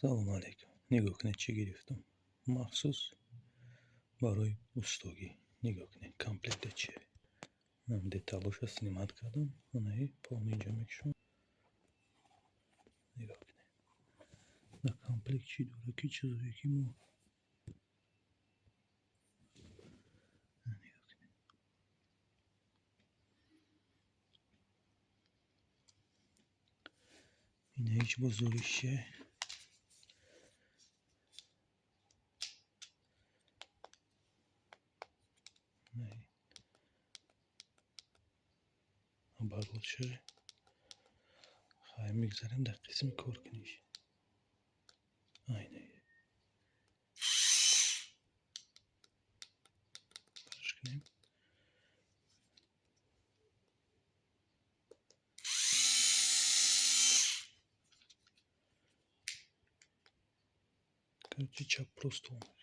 Салому алейкум. Нигоҳ кунед, чӣ гирифтам. Махсус барои устогӣ. Нигоҳ кунед, комплекта чие. Деталоша снимать кардам. Анаи полный инҷо мекушам. Нигоҳ кунед. Дар комплект чӣ дорад, ки чизое ки мо, нигоҳ кунед. Ина ҳеҷ бозориш чие. Оборотшае. Хай, мегзарем дар қисми коркуниш. Айна. Барш кунем. Короче, чап просто омад.